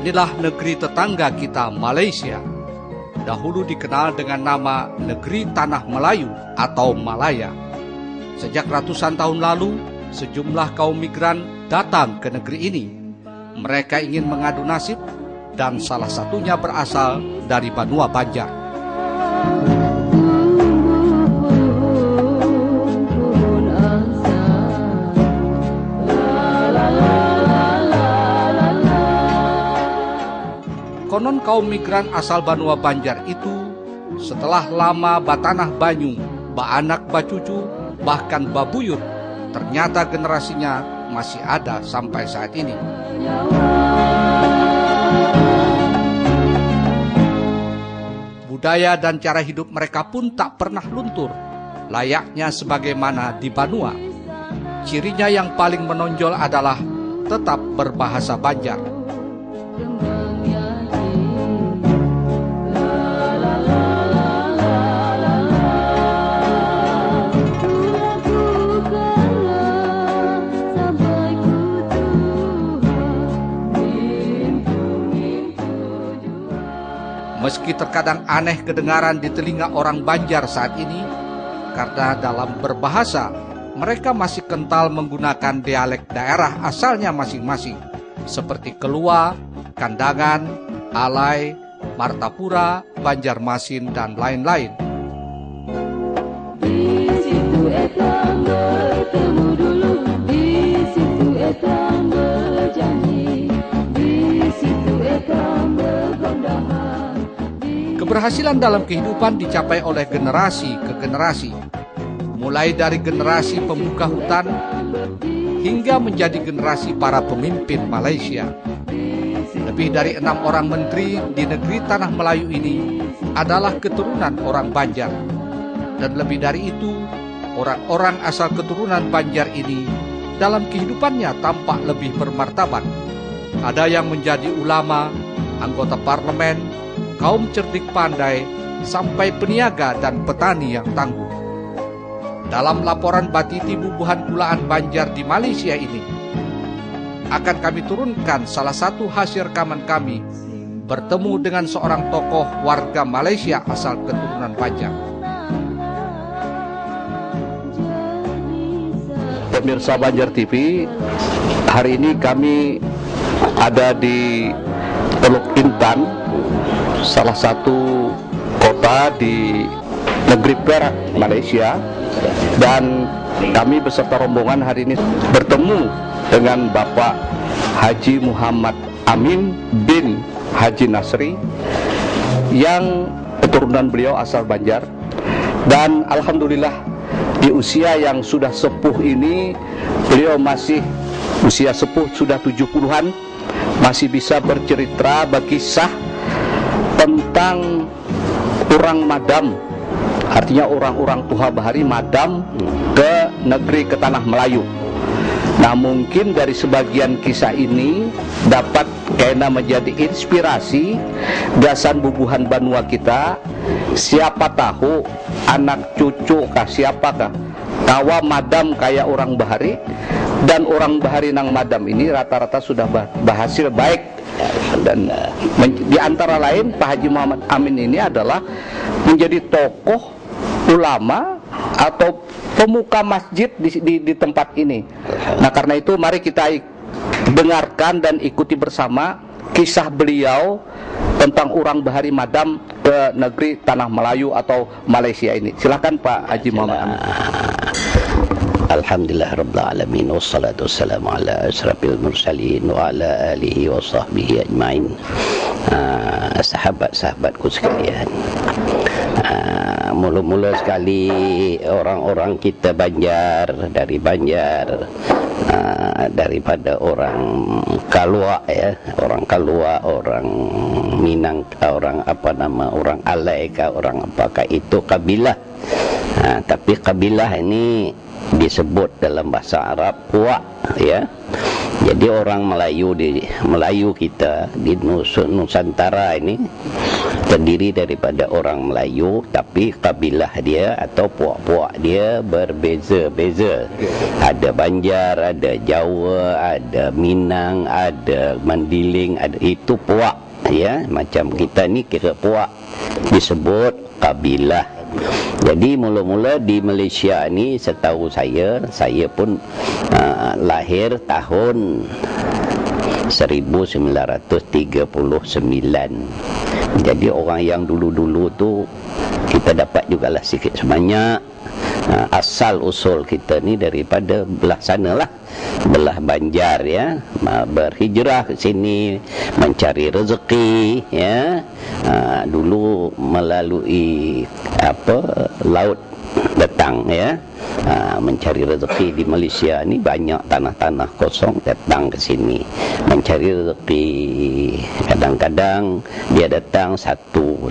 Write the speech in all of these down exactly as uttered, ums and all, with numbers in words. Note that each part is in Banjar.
Inilah negeri tetangga kita, Malaysia. Dahulu dikenal dengan nama Negeri Tanah Melayu atau Malaya. Sejak ratusan tahun lalu, sejumlah kaum migran datang ke negeri ini. Mereka ingin mengadu nasib dan salah satunya berasal dari Banua Banjar. Konon kaum migran asal Banua Banjar itu setelah lama batanah banyu, baanak bacucu, bahkan babuyut, ternyata generasinya masih ada sampai saat ini. Budaya dan cara hidup mereka pun tak pernah luntur, layaknya sebagaimana di Banua. Cirinya yang paling menonjol adalah tetap berbahasa Banjar. Meski terkadang aneh kedengaran di telinga orang Banjar saat ini, karena dalam berbahasa, mereka masih kental menggunakan dialek daerah asalnya masing-masing, seperti Kelua, Kandangan, Alai, Martapura, Banjarmasin, dan lain-lain. Di situ Etang bertemu dulu, di situ Etang berjanji, di situ Etang bergondangan. Keberhasilan dalam kehidupan dicapai oleh generasi ke generasi, mulai dari generasi pembuka hutan hingga menjadi generasi para pemimpin Malaysia. Lebih dari enam orang menteri di negeri Tanah Melayu ini adalah keturunan orang Banjar. Dan lebih dari itu, orang-orang asal keturunan Banjar ini dalam kehidupannya tampak lebih bermartabat. Ada yang menjadi ulama, anggota parlemen, kaum cerdik pandai, sampai peniaga dan petani yang tangguh. Dalam laporan Batiti Bubuhan Kulaan Banjar di Malaysia ini, akan kami turunkan salah satu hasil rekaman kami bertemu dengan seorang tokoh warga Malaysia asal keturunan Banjar. Pemirsa Banjar T V, hari ini kami ada di Teluk Intan, salah satu kota di negeri Perak, Malaysia, dan kami beserta rombongan hari ini bertemu dengan Bapak Haji Muhammad Amin bin Haji Nasri yang keturunan beliau asal Banjar, dan alhamdulillah di usia yang sudah sepuh ini beliau masih usia sepuh sudah tujuh puluhan, masih bisa bercerita, berkisah tentang orang Madam, artinya orang-orang tuha bahari Madam ke negeri, ke tanah Melayu. Nah, mungkin dari sebagian kisah ini dapat kena menjadi inspirasi gasan bubuhan banua kita. Siapa tahu anak cucu kah, siapa kah, kawa Madam kaya orang bahari, dan orang bahari nang Madam ini rata-rata sudah ba-, berhasil baik. Dan men-, di antara lain, Pak Haji Muhammad Amin ini adalah menjadi tokoh ulama atau pemuka masjid di, di, di tempat ini. Nah, karena itu mari kita ik-, dengarkan dan ikuti bersama kisah beliau tentang orang bahari madam ke negeri tanah Melayu atau Malaysia ini. Silakan Pak Haji Muhammad Amin. Alhamdulillah Rabbil Alamin. Wassalatu wassalamu ala asrafil mursalin wa ala alihi wa sahbihi ajmain. Ah, sahabat-sahabatku sekalian. Ah, mula-mula sekali orang-orang kita Banjar, dari Banjar, ah, daripada orang Kalua ya, orang Kalua, orang Minang, orang apa nama, orang Alai kah, orang apakah itu kabilah. Ah, tapi kabilah ini disebut dalam bahasa Arab puak ya. Jadi orang Melayu di Melayu kita di Nus- Nusantara ini terdiri daripada orang Melayu, tapi kabilah dia atau puak-puak dia berbeza-beza. Ada Banjar, ada Jawa, ada Minang, ada Mandiling, ada itu puak ya. Macam kita ni kira puak disebut kabilah. Jadi mula-mula di Malaysia ni setahu saya, saya pun uh, lahir tahun seribu sembilan ratus tiga puluh sembilan. Jadi orang yang dulu-dulu tu kita dapat jugalah sikit sebanyak. Uh, asal usul kita ni daripada belah sana lah, belah Banjar ya, berhijrah ke sini mencari rezeki ya. Uh, dulu melalui apa, laut datang ya. Ha, mencari rezeki di Malaysia ni banyak tanah-tanah kosong, datang ke sini mencari rezeki. Kadang-kadang dia datang satu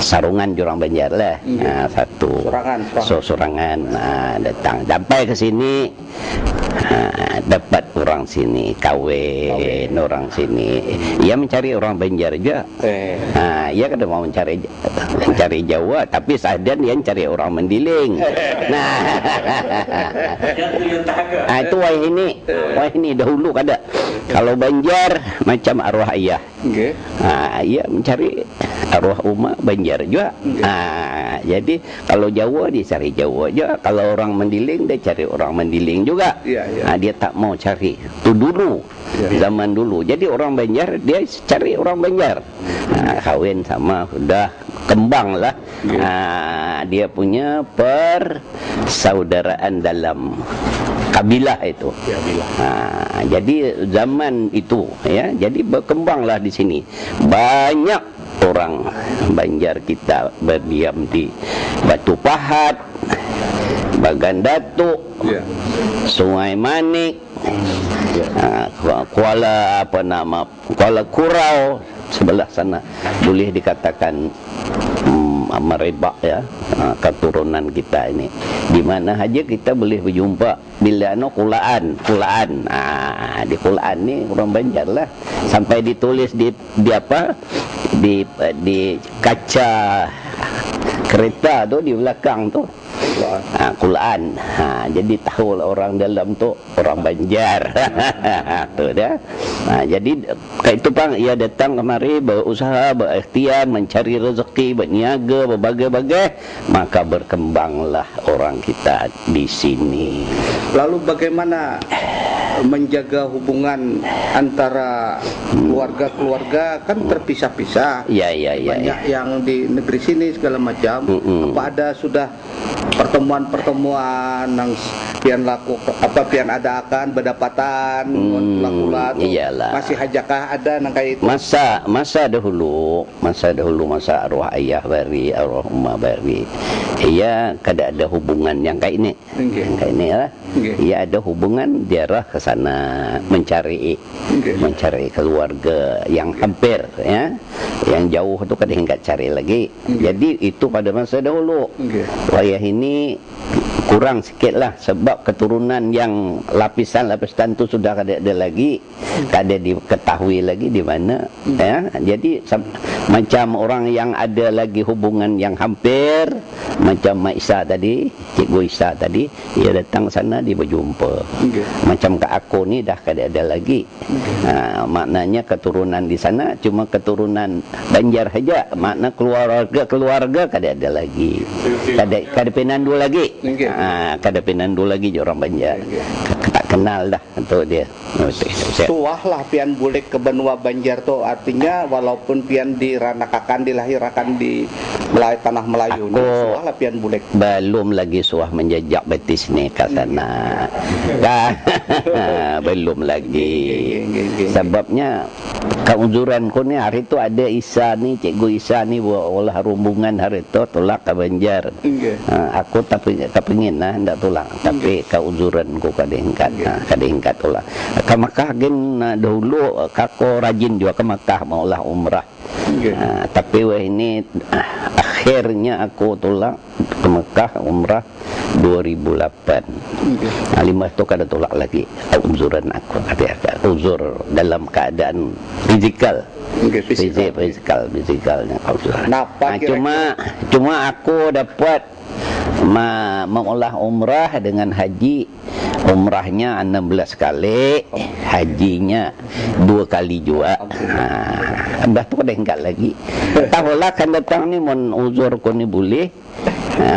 sarungan jurang Banjar lah. Hmm. Ha, satu surangan, surangan. So, surangan. Ha, datang sampai ke sini, ha, dapat orang sini, kawin orang sini. Ia mencari orang Banjar juga. Eh. Ha, ia kada mau mencari mencari Jawa, tapi sahdian dia mencari orang Mandiling. Nah. Ah, itu wayah ini. Wayah ini dahulu kada. Kalau Banjar macam arwah ayah. Okay. Ah, ia mencari arwah uma Banjar juga. Okay. Ah, jadi kalau Jawa dia cari Jawa juga, kalau orang Mandiling dia cari orang Mandiling juga. Ya, ya. Ah, dia tak mau cari. Itu dulu. Ya. Zaman dulu. Jadi orang Banjar dia cari orang Banjar. Nah, kawin sama sudah kembang lah. Ya. Nah, dia punya persaudaraan dalam kabilah itu. Ya, kabilah. Nah, jadi zaman itu ya, jadi berkembanglah di sini. Banyak orang Banjar kita berdiam di Batu Pahat, Bagan Datuk, ya. Sungai Manik, ya. Ah, Kuala apa nama, Kuala Kurau sebelah sana, boleh dikatakan mm, merebak ya, ah, keturunan kita ini. Di mana saja kita boleh berjumpa. Bila anu kulaan, kulaan. Ah, di kulaan ni orang Banjar lah. Sampai ditulis di di apa? Di di kaca kereta tu di belakang tu. Kulaan. Ah, kulaan. Ha, jadi tahu lah orang dalam tu orang Banjar. Tu dah. Ha, jadi kayak itu pang ia datang kemari berusaha, berikhtiar, mencari rezeki, berniaga, berbagai-bagai, maka berkembanglah orang kita di sini. Lalu bagaimana menjaga hubungan antara keluarga-keluarga kan terpisah-pisah. Ya, ya, ya. Banyak ya. Yang di negeri sini segala macam. Mm-mm. Apa ada sudah pertemuan-pertemuan nang pian laku apa pian adakan berdapatan hmm, laku lah tu iyalah. Masih hajakah ada nang kayak itu? Masa masa dahulu, masa dahulu masa arwah ayah bari, arwah uma bari. Iya kada ada hubungan yang kayak ini. Okay. Yang kayak ini ya. Okay. Iya ada hubungan diarah ke sana mencari okay. Mencari keluarga yang hampir ya. Yang jauh tu kada hingga cari lagi. Okay. Jadi itu pada masa dahulu. Okay. Wayah ini kurang sikit lah sebab keturunan yang lapisan-lapisan tu sudah kada ada lagi, kada diketahui lagi di mana. Hmm. Ya, jadi macam orang yang ada lagi hubungan yang hampir, macam Mak Isa tadi, Cikgu Isa tadi, ia datang sana dia berjumpa. Okay. Macam Kak Ako ni dah kada ada lagi. Ha, maknanya keturunan di sana cuma keturunan Banjar saja. Makna keluarga-keluarga kada ada lagi. Kada kada pinandu lagi. Ha, kada pinandu lagi je orang Banjar. Tak Kenal dah tu dia. Ngerti. Suah lah pian bulik ke benua Banjar tu, artinya walaupun pian diranakakan, dilahirakan di Melay-, tanah Melayu ni, suah lah pian bulik. Belum lagi suah menjejak betis ni ke sana. Belum lagi. Sababnya kauzuranku ni, hari tu ada Isa ni, Cikgu Isa ni, ulah rumbungan hari tu tulak ke Banjar. Ha, aku tapi kepingin lah, handak tulak. Tapi kauzuranku kada hingkat. Ha, kada hingkat tulak. Ke Mekah gin, nah, dahulu aku rajin jua ke Mekah maulah umrah. Ha, tapi wahini, ah, akhirnya aku tulak ke Mekah umrah dua ribu lapan. Nah, limbah tu kada tulak lagi. Kauzuran aku, kata, uzur dalam keadaan fizikal. Okey, fizikal. Fizi-, fizikal, fizikalnya kauzuran. Napa kira-kira? Nah, cuma, cuma aku dapat ma-, maulah umrah dengan haji. Umrahnya enam belas kali, hajinya dua kali jua. Ha, imbah tu kada hingkat lagi. Tahulah kan datang ni, mun uzurku ni bulih. Ha,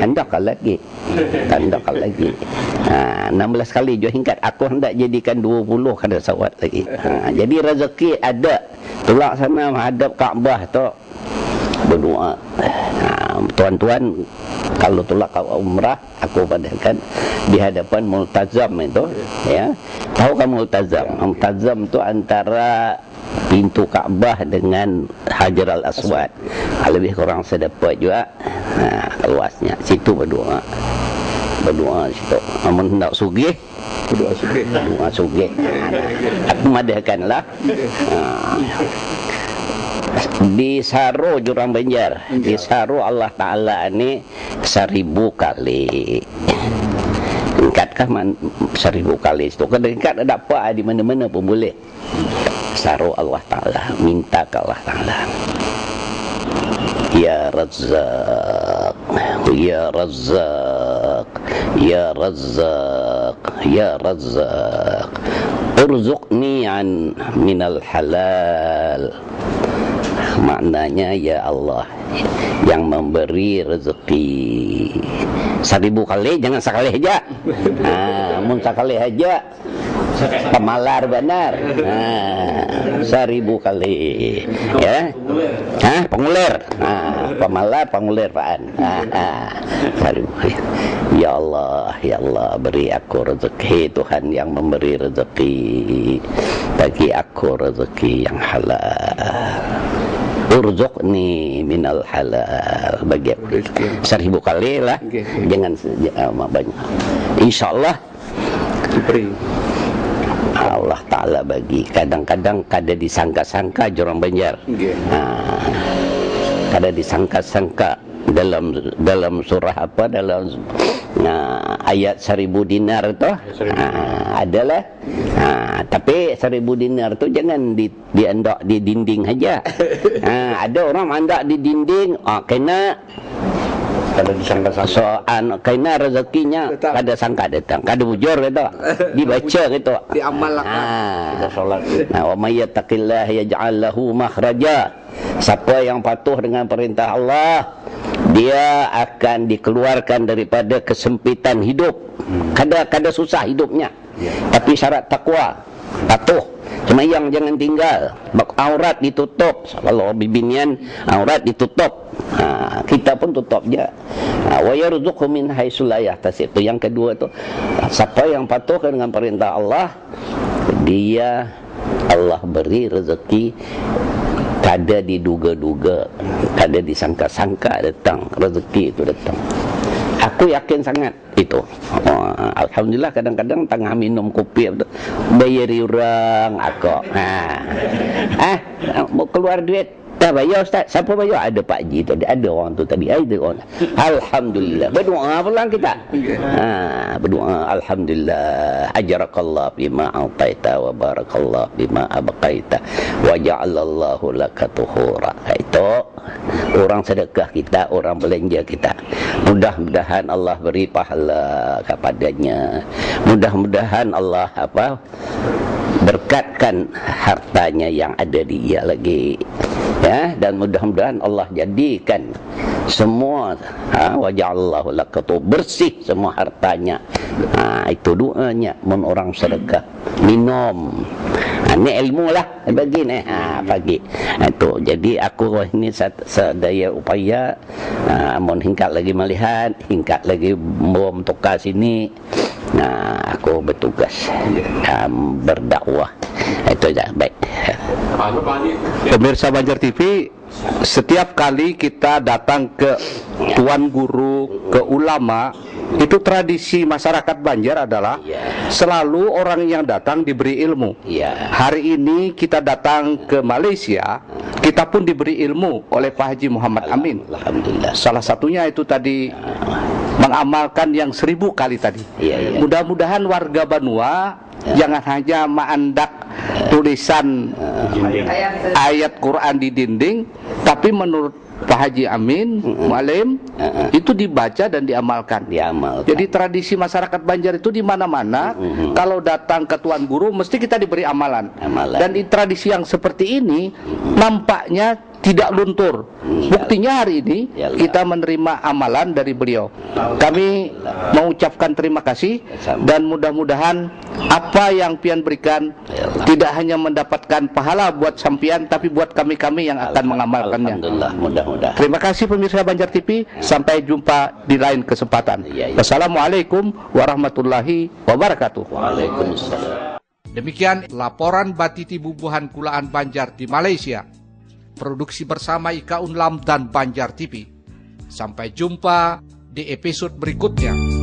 handak lagi. Handak lagi. Ha, enam belas kali jua hingkat. Aku handak jadikan dua puluh kada sawat lagi. Ha, jadi rezeki ada. Tulak sana menghadap Ka'bah tu. Berdoa. Ha, tuan-tuan, kalau tulak ke umrah, aku padahkan di hadapan Multazam itu, ya. Tahu kan Multazam? Ya. Multazam tu antara pintu Ka'bah dengan Hajar Al Aswad. Lebih kurang sedepa jua. Nah, luasnya. Situ berdoa. Berdoa situ. Amun hendak sugih, Berdoa sugih. Berdoa sugih. Nah, aku madahkan lah. Nah. Disaro jurang Banjar. Iya. Disaro Allah Ta'ala ni saribu kali. Hingkat kah man-, saribu kali? Itu kada hingkat, ada apa, di mana-mana pun boleh. Saro Allah Ta'ala, minta ke Allah Ta'ala. Ya Razzaq, ya Razzaq, ya Razzaq, ya Razzaq. Urzuqni an minal halal. Maknanya, ya Allah, yang memberi rezeki. Saribu kali, jangan sakali haja. Nah, mun sakali haja, pamalar banar. Nah, saribu kali. Ya. Hah? Pangulir. Nah, pamalar, pangulir, Pak. Nah, nah. Saribu. Ya Allah, ya Allah, beri aku rezeki, Tuhan yang memberi rezeki. Bagi aku rezeki yang halal. Urzuqni minal halal. Bagi aku rezeki. Saribu kali lah. Okey. Jangan se-, ja-, ah, banyak. Insya Allah diberi. Allah Ta'ala bagi. Kadang-kadang kada disangka-sangka jurang Banjar. Okey. Ha. Kada disangka-sangka dalam, dalam surah apa, dalam, nah, ayat saribu dinar tu. Saribu dinar. Ha, adalah. Ha, tapi saribu dinar tu jangan di, diandak di dinding haja. Ha, ada orang andak di dinding, ah, kena Kada disangka-sangka. So, anu, kaina rezekinya kada sangka datang, kada bujur gitu. Dibaca gitu. Diamalkan. Ah. Kita sholat. Nah, wa may yattaqillaha yaj'al lahu makhraja. Siapa yang patuh dengan perintah Allah, dia akan dikeluarkan daripada kesempitan hidup. Hmm. Kada, kada susah hidupnya. Ya. Tapi syarat takwa, patuh, sembahyang jangan tinggal, bak-, aurat ditutup. Kalau bibinian, aurat ditutup. Ha, kita pun tutup ja. Ha, wa yarzuqhu min haitsu la yahtasib. Tu yang kedua tu, siapa yang patuh dengan perintah Allah, dia Allah beri rezeki kada diduga-duga, kada disangka-sangka datang, rezeki itu datang. Aku yakin sangat. Itu. Oh, alhamdulillah, kadang-kadang tangah minum kopi apa tu, bayari urang aku. Ha. Ah, mau keluar duit. Dah bayar, Ustaz. Siapa bayar? Ada Pak Ji tadi, ada orang tu tadi. Ai, ada orang. Alhamdulillah. Berdoa pulang kita. Ha, berdoa, alhamdulillah. Ajarakallah bima a'taita wa barakallah bima abqaita wa ja'alallahu laka tuhura. Ha, itu. Orang sedekah kita, orang belanja kita. Mudah-mudahan Allah beri pahala kepadanya. Mudah-mudahan Allah apa? Berkatkan hartanya yang ada di ia lagi, ya, dan mudah-mudahan Allah jadikan semua, ha, wa ja'alallahu laka tu, bersih semua hartanya. Ha, itu doanya mun orang sedekah. Minum. Ha, ini ilmu lah bagi ni. Ha, pagi. Ha, itu. Jadi aku ini sadaya upaya, ha, mun hingkat lagi melihat, hingkat lagi bom tukas ini. Nah, aku bertugas, um, berdakwah. Itu aja, baik. Pemirsa Banjar T V, setiap kali kita datang ke tuan guru, ke ulama, itu tradisi masyarakat Banjar adalah Iya. selalu orang yang datang diberi ilmu. Iya. Hari ini kita datang ke Malaysia, kita pun diberi ilmu oleh Pak Haji Muhammad Amin. Alhamdulillah. Salah satunya itu tadi mengamalkan yang seribu kali tadi. Iya, iya. Mudah-mudahan warga Banua Ya. jangan hanya maandak tulisan ayat Quran di dinding, tapi menurut Pak Haji Amin, Mualim, Heeh. itu dibaca dan diamalkan. Diamalkan. Jadi tradisi masyarakat Banjar itu di mana-mana, Mm-mm. kalau datang ke tuan guru mesti kita diberi amalan. Amalan. Dan i- tradisi yang seperti ini nampaknya tidak luntur. Hmm. Buktinya hari ini Ya Allah. Kita menerima amalan dari beliau. Kami mengucapkan terima kasih Sama. Dan mudah-mudahan apa yang pian berikan Ya Allah. tidak hanya mendapatkan pahala buat sampian, tapi buat kami-kami yang akan mengamalkannya. Alhamdulillah, mudah-mudahan. Terima kasih pemirsa Banjar T V. Sampai jumpa di lain kesempatan. Iya, iya. Wassalamualaikum warahmatullahi wabarakatuh. Waalaikumsalam. Demikian laporan Batiti Bubuhan Kulaan Banjar di Malaysia. Produksi bersama Ika Unlam dan Banjar T V. Sampai jumpa di episode berikutnya.